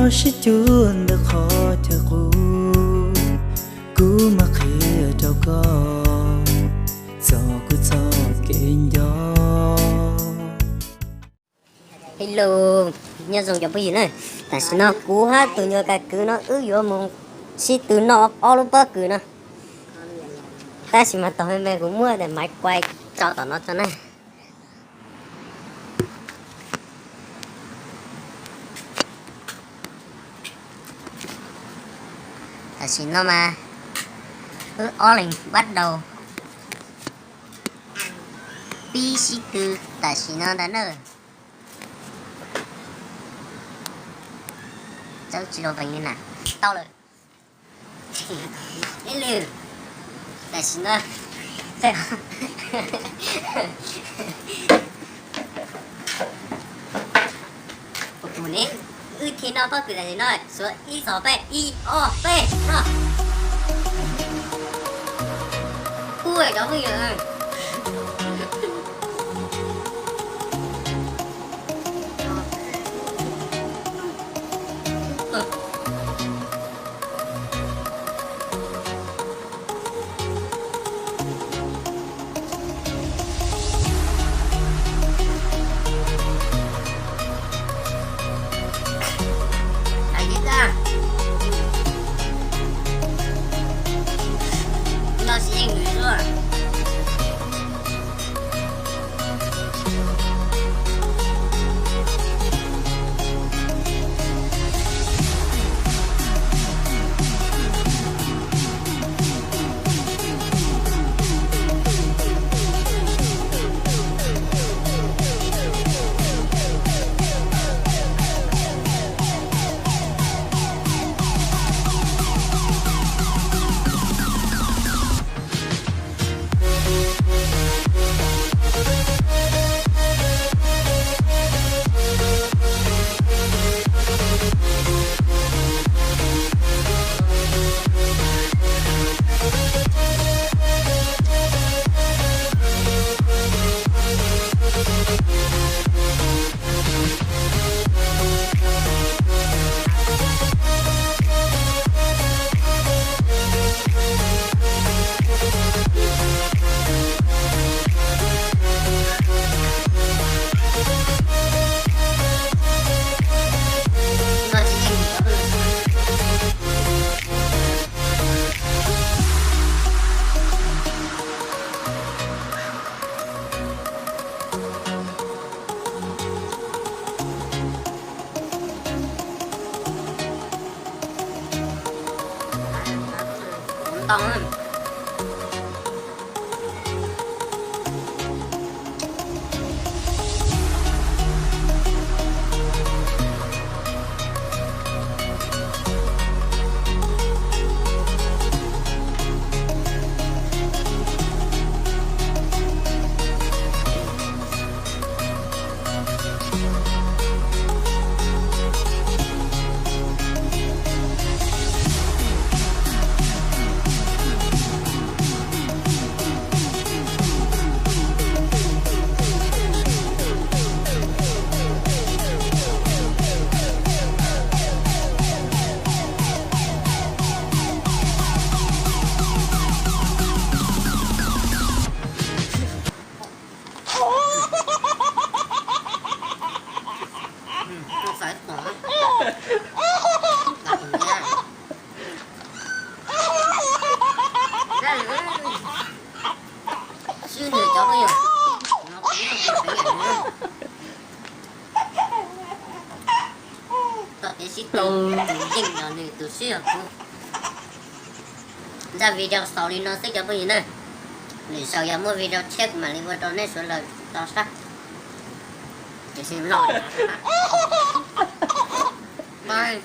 Sib cuag ntawm qhov chaw qub, kuv mam qhia rau koj txog kuv txoj kev nco. Hello, nyob zoo cov phooj ywg na. Tam sim no kuv hab tus nyuag kab kwv no wb yuav mus sib tw noj ob lub pob kws no. Tab sis mas tos me me kuv muab daim maiv kuai tso tom no tso na. Tam sim no mas wb ob leeg pab daus pib sib tw tam sim no ntag na. Txawb tsis los vees li na. Tau lawm. Ib lwm, tam sim no, kuv ne, wb thim noj pob kws tam sim no, suav ib txog peb, ib ob peb no. Ub, cov phooj ywg. Tom kev sib tw, tus yeej los nws tus swb yog kuv. Zaj video xaus li no xwb cov phooj ywg na. Lwm zaus yog muaj video tshiab kuv mam li ua rau nej sawv daws tau saib. Tiam sis vlog no, bye.